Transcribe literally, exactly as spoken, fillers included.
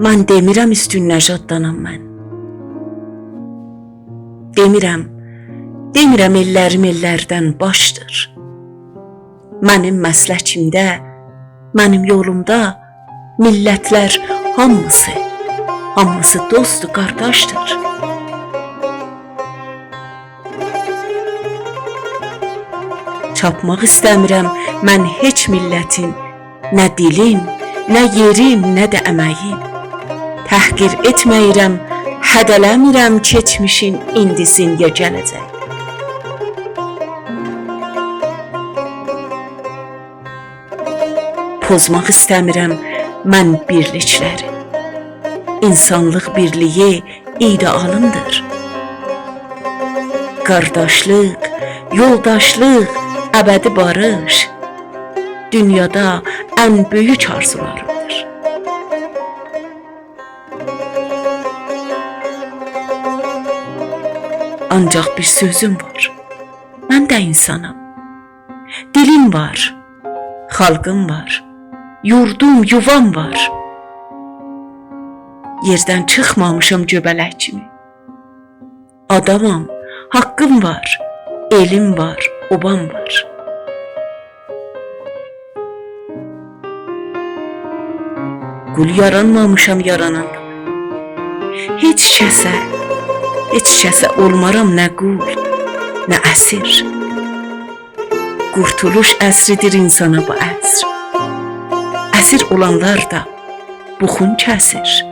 من دئمیرم اوستون نژاددانام من. دئمیرم، دئمیرم ائللریم ائللردن باشدیر. منیم مسلکیمده، منیم یولومدا میللتلر هامیسی، هامیسی دوستدور، قارداشدیر. چاپماق ایسته‌میرم من هئچ میللتین نه دیلین، نه یئرین، نه ده امه‌یین. تحقیر ائتمه‌ییرم، هده‌له‌میرم کئچمیشین، ایندیسین یا گله‌جه‌یین. پوزماق ایسته‌میرم من بیرلیکلری. اینسانلیق بیرلیگی ایده‌آلیمدیر. قارداشلیق، یولداشلیق، ابدی باریش دونیادا ان بؤیوک آرزولاریمدیر. آنجاق بیر سؤزوم وار: من ده اینسانام. دیلیم وار، خالقیم وار، یوردوم، یووام وار. یئردن چیخمامیشام گؤبه‌لک کیمی. آدامام، حاققیم وار، ائلیم وار، اوبام وار. قول یارانمامیشام یاراناندا. هئچ کسه، هئچ کسه اولمارام نه قول، نه اسیر. قورتولوش عصریدیر اینسانا بو عصر. اسیر اولانلار دا بوخون کسیر.